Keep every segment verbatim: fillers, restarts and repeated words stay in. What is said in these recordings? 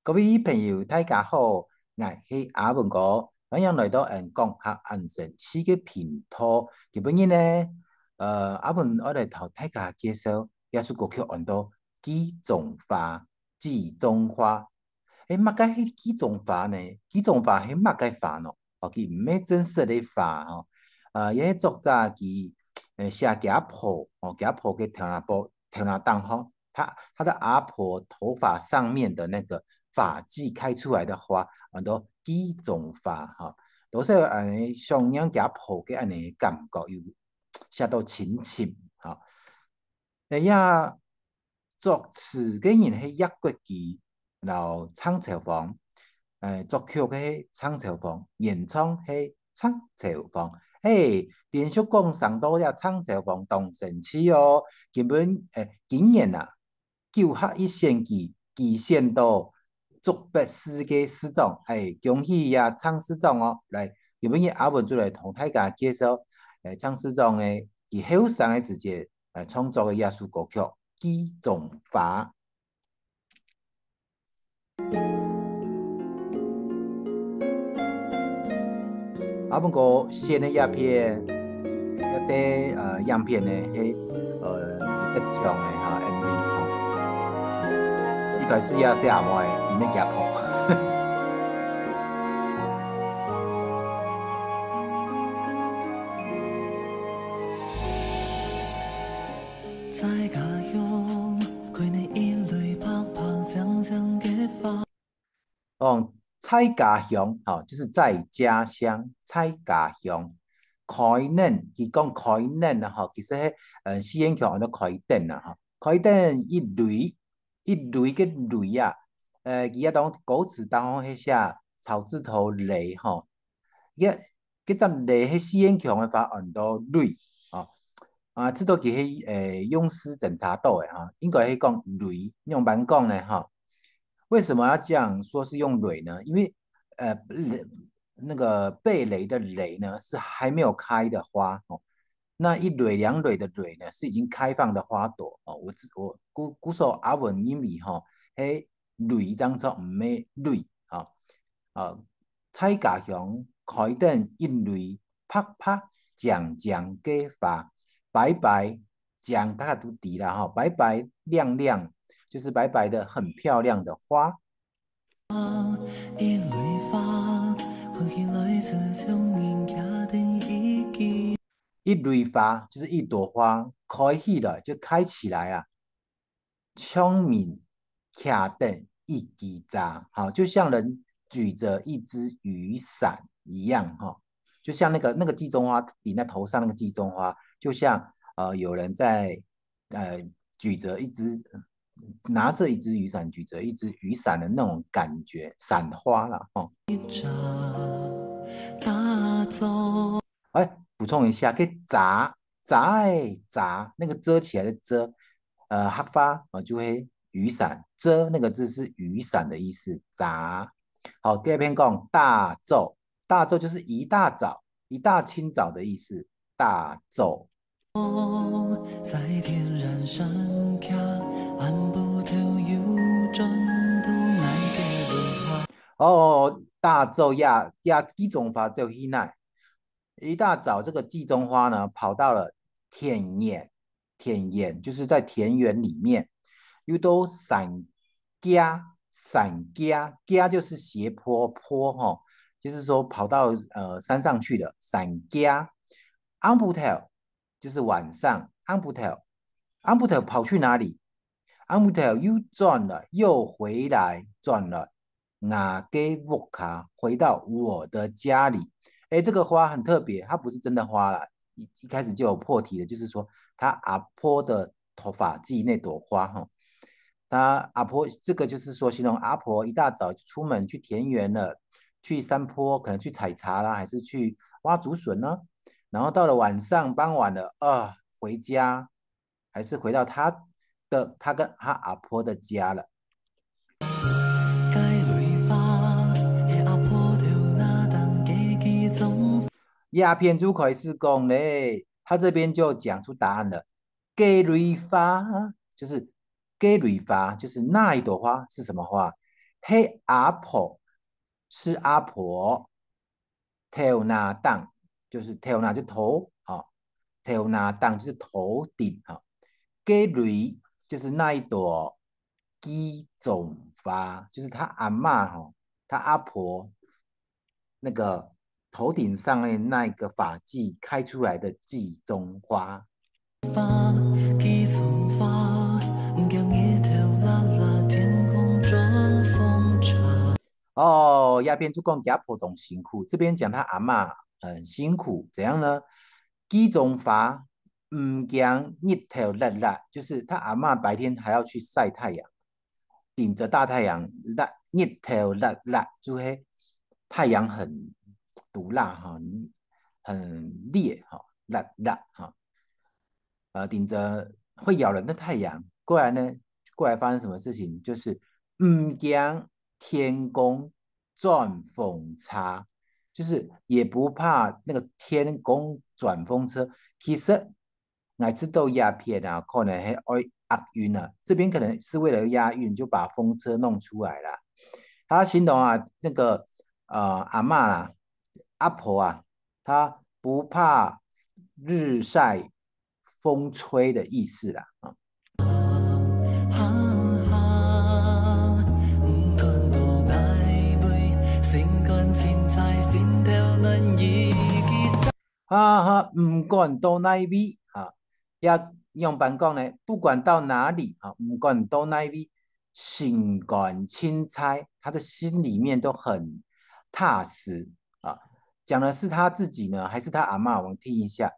各位朋友，大家好，𠊎係阿文哥，歡迎來到𠊎講客恁生趣个頻道。今晡日呢，呃，阿文愛來同大家介紹一首歌曲，安到《髻鬃花》，髻鬃花。誒，麼个係髻鬃花呢？髻鬃花係麼个花呢？哦，佢毋係真實个花吼。呃，因為作者佢，呃，寫厥婆，哦，厥婆个頭那部，頭那頂吼，他，他的阿婆頭髮上面的那個髮髻開出來的花，安到髻鬃花哈。都係恁呢想念厥婆个恁呢感覺，有寫到親切哈。誒呀，作詞个人係葉國基，摎鄭秋芳，誒，作曲个係鄭秋芳，原唱係鄭秋芳。誒，連續講三到這鄭秋芳當生趣哦，今晡，誒，今年啊，九合一選舉，佢選到竹北市个市長，誒，恭喜呀，鄭市長哦！來，今晡日阿文就來同大家介紹，誒，鄭市長誒，佢後生个時節，誒，創作个一首歌曲《髻鬃花》。 啊，毋過先个影片，這个，呃，影片呢，係，呃，有得獎个哈，M V哈。一開始也係阿妹，毋免驚破。在家鄉，看你一蕊白白靚靚个花。 哦，在家鄉，哈，就是在家鄉，在家鄉。開等，佢講開等啊，哈，其實係，呃，四縣腔安到開等啊，哈。開等一蕊，一蕊个蕊啊，呃，佢也當歌詞當中係寫草字頭雷，哈。佢，佢這雷係四縣腔个話，安到蕊，哦。啊，知道佢係，呃，用字審查到个，哈，應該係講蕊，仰般講呢，哈？ 為什麼要這樣說是用蕊呢？因為，呃，那個被雷的雷呢，是還沒有開的花，哦。那一蕊兩蕊的蕊呢，是已經開放的花朵，哦。我知，我，故，故所阿文認為，吼，係蕊正著，毋係蕊，哦。啊，在家鄉開等一蕊白白靚靚个花，白白靚大家都知啦，吼，白白亮亮，就是白白的，很漂亮的花。一蕊花，看起來就像人擎等一支。一蕊花就是一朵花，開起來就開起來啊，像人擎等一支遮，好，就像人舉著一支雨傘一樣，哈。就像那個，那個髻鬃花，你那頭上那個髻鬃花，就像，呃，有人在，呃，舉著一支，拿著一支雨傘，舉著一支雨傘的那種感覺，傘花啦，吼。一遮打造。哎，補充一下，該遮，遮个遮，那個遮起來的遮，呃，客話，呃，就會雨傘，遮那個字是雨傘的意思，遮。好，第二篇講打早，打早就是一大早，一大清早的意思，打早。在田塹山腳，暗晡頭又轉到𠊎个屋下。哦，打早呀，呀，髻鬃花走去哪？ 一大早，這個髻鬃花呢，跑到了田園，田園就是在田園裡面，又到山腳，山腳，腳就是斜坡，坡吼，就是說跑到，呃，山上去了，山腳。暗晡頭就是晚上，暗晡頭，暗晡頭跑去哪裡？暗晡頭又轉了，又回來，轉了。 𠊎个屋下，回到我的家裡。誒，這個花很特別，它不是真的花啦，一，一開始就有破題了，就是說他阿婆的頭髮髻那朵花哈。他阿婆，這個就是說形容阿婆一大早就出門去田園了，去山坡，可能去採茶啦，還是去挖竹筍呢。然後到了晚上，傍晚了，啊，回家， 還是回到他的，他跟他阿婆的家了。該蕊花，係阿婆頭那頂个髻鬃。下片就開始講咧，他這邊就講出答案了。該蕊花，就是該蕊花，就是那一朵花是什麼花？係阿婆，是阿婆。頭那頂，就是頭那就頭，哈，頭那頂就是頭頂，哈。該蕊就是那一朵 雞樅花，就是他阿嬷吼，他阿婆那個頭頂上的那個髮髻開出來的雞樅花。花，雞樅花，毋驚日頭辣辣，天公轉風茶。哦，這邊就講佢阿婆當辛苦，這邊講他阿嬷很辛苦，怎樣呢？雞樅花，毋驚日頭辣辣，就是他阿嬷白天還要去曬太陽，頂著大太陽，辣，日頭辣辣，就係太陽很毒辣哈，很烈哈，辣辣哈。呃，頂著會咬人的太陽，過來呢，過來發生什麼事情？就是毋驚天公轉風車，就是也不怕那個天公轉風車。其實 𠊎知道這片啊，可能係愛押韻啊，這邊可能是為了押韻，就把風車弄出來啦。他形容啊，那個，呃，阿嬷啦，阿婆啊，她不怕日曬風吹的意思啦，啊。哈哈，毋管到哪位，啊，也仰般講呢？不管到哪裡，啊，毋管到哪位，心肝清采，他的心裡面都很踏實，啊。講的是他自己呢，還是他阿嬷？我們聽一下。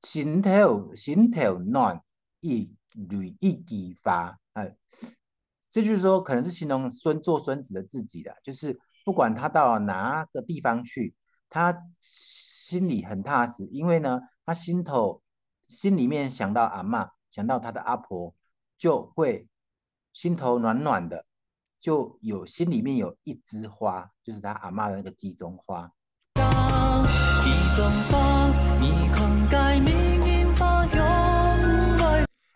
心頭，心頭暖，一蕊一枝花，哎， 這就是說，可能是形容孫，做孫子的自己啦，就是不管他到哪個地方去，他心裡很踏實，因為呢，他心頭，心裡面想到阿嬷，想到他的阿婆，就會心頭暖暖的，就有，心裡面有一枝花，就是他阿嬷的那個雞樅花。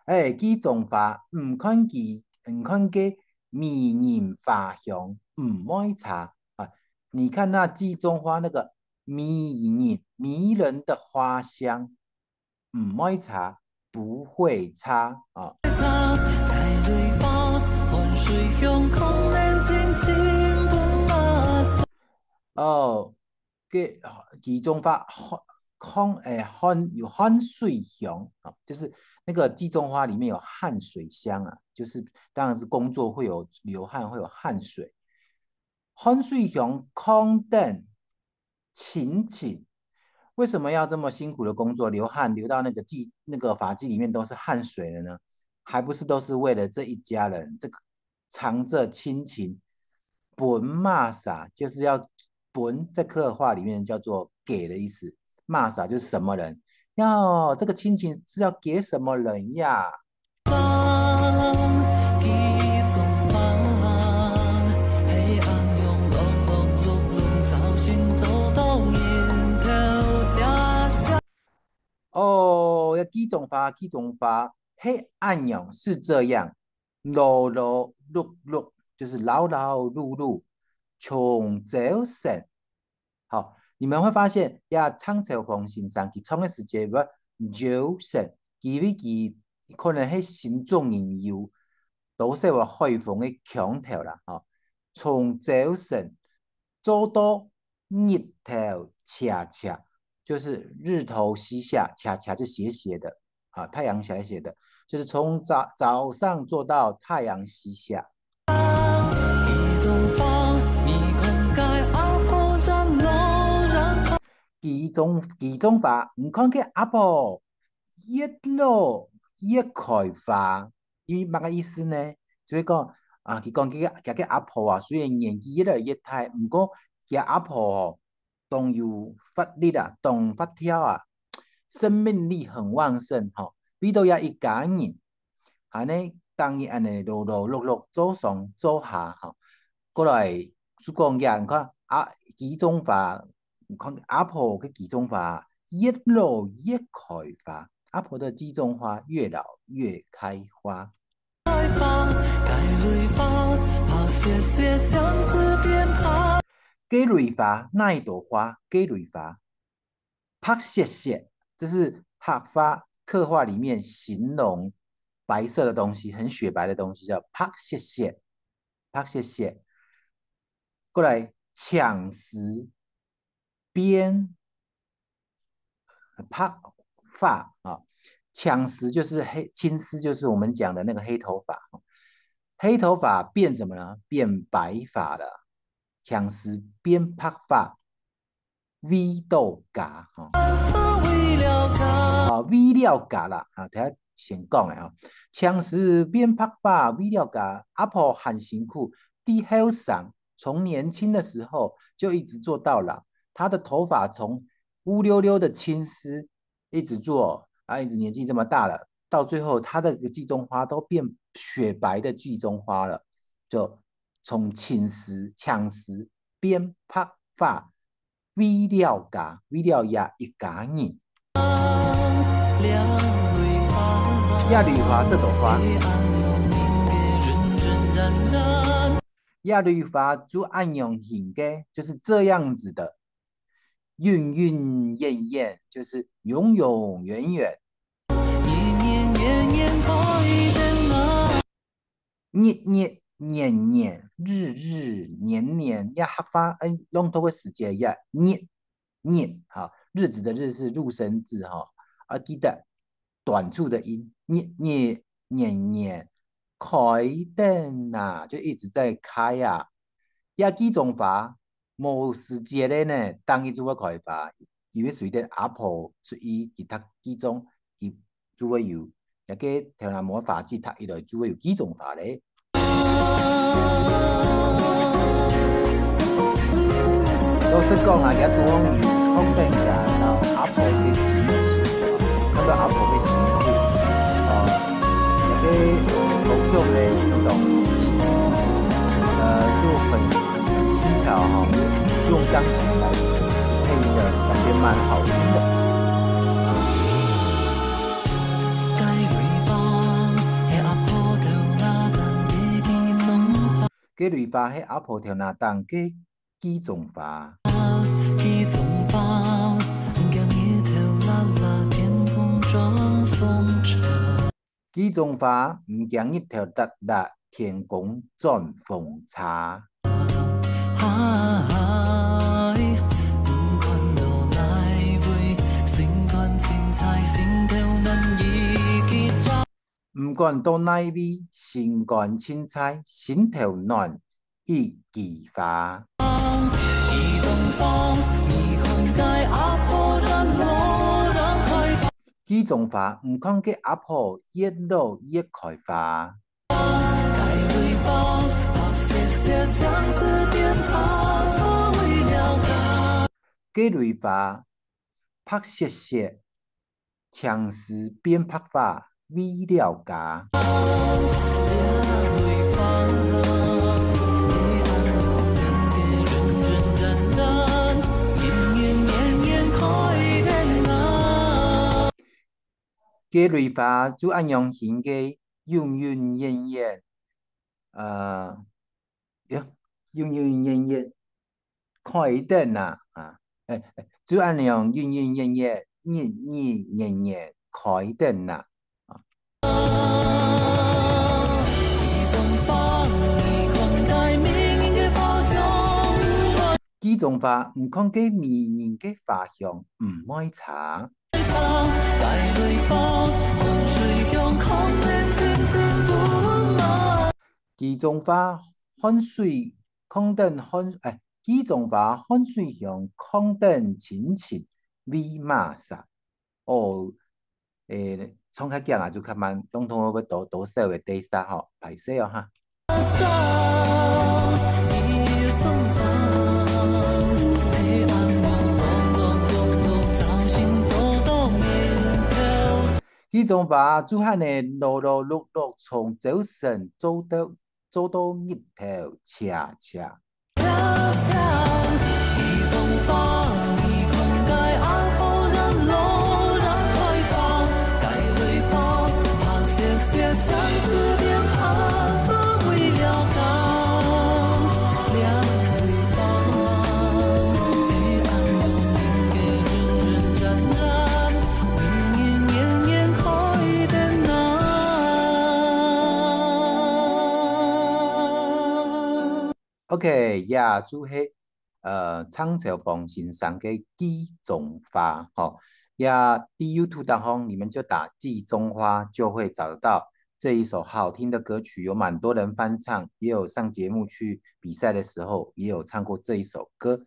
哎，雞樅花，毋看佢，毋看佢迷人花香，毋會差啊。你看那雞樅花那個迷人，迷人的花香，毋會差，不會差啊。哦， 該雞樅花汗，汗，欸，汗，有汗水香啊，就是那個雞樅花裡面有汗水香啊，就是當然是工作會有流汗，會有汗水。汗水香囥等親情，為什麼要這麼辛苦的工作，流汗流到那個髻，那個髮髻裡面都是汗水了呢？還不是都是為了這一家人，這個 藏著親情，分麼儕，就是要分，在客話裡面叫做給的意思。麼儕就是什麼人，要，這個親情是要給什麼人呀？哦，要雞樅花，雞樅花，係恁樣，是這樣。 勞勞碌碌，就是勞勞碌碌，從朝晨。好，你們會發現，這鄭朝芳先生佢唱个時節，朝晨，佢為佢可能係新竹人有多少个海豐个腔調啦，吼。從朝晨做到日頭斜斜，就是日頭西下，斜斜就斜斜的。 啊，太陽斜斜的，就是從早，早上做到太陽西下。雞樅，雞樅花，你看該阿婆，越老越開花，意，麼个意思呢？就係講，啊，佢講佢个，佢个阿婆啊，雖然年紀越來越大，毋過佢阿婆哦， 當有活力啊，當活跳啊，生命力很旺盛吼。為著這一家人，恁呢，逐日恁呢勞勞碌碌做上做下吼，過來就講呀，你看啊，雞樅花，你看阿婆个雞樅花，越老越開花，阿婆的雞樅花越老越開花。 開花，該蕊花，白雪雪，雞蕊花，哪一朵花？雞蕊花。白雪雪，這是客話，客話裡面形容白色的東西，很雪白的東西，叫白雪雪，白雪雪。過來，青絲，變白髮啊，青絲就是黑，青絲就是我們講的那個黑頭髮，黑頭髮變什麼呢？變白髮了。青絲變白髮，為了家，吼。啊，為了家啦，啊，等下先講的吼。青絲變白髮，為了家，阿婆很辛苦，在後生，從年輕的時候就一直做到老。她的頭髮從烏溜溜的青絲，一直做，啊，一直年紀這麼大了，到最後她的這個髻鬃花都變雪白的髻鬃花了，就從青絲，青絲變白髮，為了家，為了這一家人。這蕊花，這朵花。這蕊花就恁樣形个，就是這樣子的。永永遠遠，就是永永遠遠。日日年年，日日年年，這客話，哎，朗讀个時節，這日，日，哈，日子的日是入聲字，哈，啊，記得短促的音，日日年年，開等啊，就一直在開啊。這髻鬃花，無時節个呢，當日就會開花，因為隨等阿婆出去，佢讀髻鬃，佢就會有，這個頭那毛花枝，佢一來就會有髻鬃花咧。老實講啊，這都講有看等佢摎阿婆个親情，看到阿婆个辛苦，哦，這個好像咧，有種情，呃，就很 很輕巧哈，用鋼琴來配音的感覺蠻好聽的。雞蕊花係阿婆頭那頂个髻鬃花。 髻鬃花毋驚日頭辣辣，天公轉風差。毋管到哪位，心肝盡在，心頭暖 一枝花。髻鬃花，你看該阿婆越老越開花。髻鬃花，你看該阿婆越老越開花。雞蕊花，白雪雪，青絲變白髮為了家。雞蕊花，白雪雪， 青絲變白髮為了家。雞蕊花就恁樣形个，永永遠遠，呃，呀，永永遠遠， 開等啊，啊，欸，欸，就恁樣，永永遠遠，日日年年，開等啊，啊。髻鬃花，你看該迷人个花香，毋會差。 髻鬃花，汗水囥等汗，欸，髻鬃花，汗水香，囥等親情，為麼儕？哦，欸，唱較遽啊，就較慢，當中會多，多少个短促吼，歹勢哦哈。 髻鬃花，就恁呢勞勞碌碌，從朝晨做到，做到日頭斜斜。OK，呀，就係呃鄭朝芳先生个《寄種花》吼。呀，在 YouTube 當中，你們就打《寄種花》就會找得到這一首好聽的歌曲，有蠻多人翻唱，也有上節目去比賽的時候也有唱過這一首歌。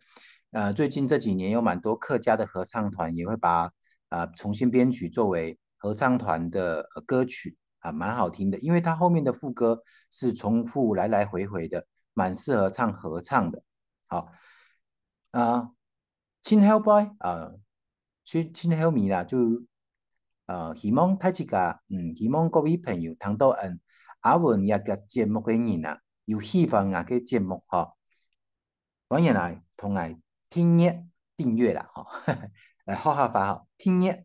呃，最近這幾年有蠻多客家的合唱團也會把呃重新編曲作為合唱團的呃歌曲啊，蠻好聽的，因為它後面的副歌是重複來來回回的，蠻適合唱合唱的。好，啊，盡後背啊，盡盡後尾啦，就呃希望大自家，嗯，希望各位朋友聽到嗯阿文這个節目个人啊，有喜歡𠊎个節目吼，歡迎來同𠊎訂閱訂閱啦吼，來學客話吼，訂閱，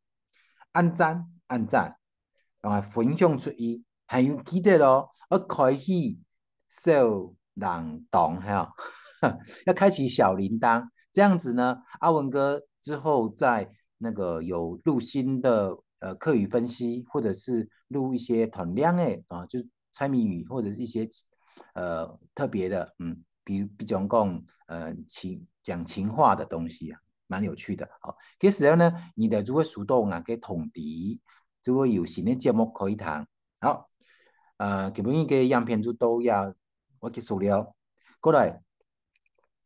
按讚按讚，同𠊎分享出去，還有記得哦，愛開啟小鈴鐺哈，要開啟小鈴鐺，這樣子呢，阿文哥之後在那個有錄新的呃客語分析，或者是錄一些團練的啊，就猜謎語或者是一些呃特別的，嗯，比比方講呃情講情話的東西啊，蠻有趣的。好，這時候呢，你就會收到𠊎个通知，就會有新的節目可以聽。好，呃，今晡日个影片就到這，𠊎結束了。過來，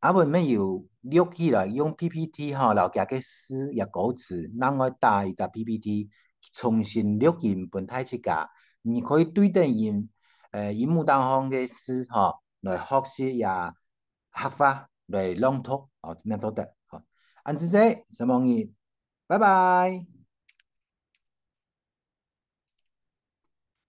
阿文乜有錄起來，用PPT吼，摎佢个詩也歌詞，另外打一隻PPT，重新錄音分大自家。你可以對等音，呃，螢幕當中个詩吼，來學習也客話來朗讀，哦，恁樣做得。好，恁仔細，承蒙你，拜拜。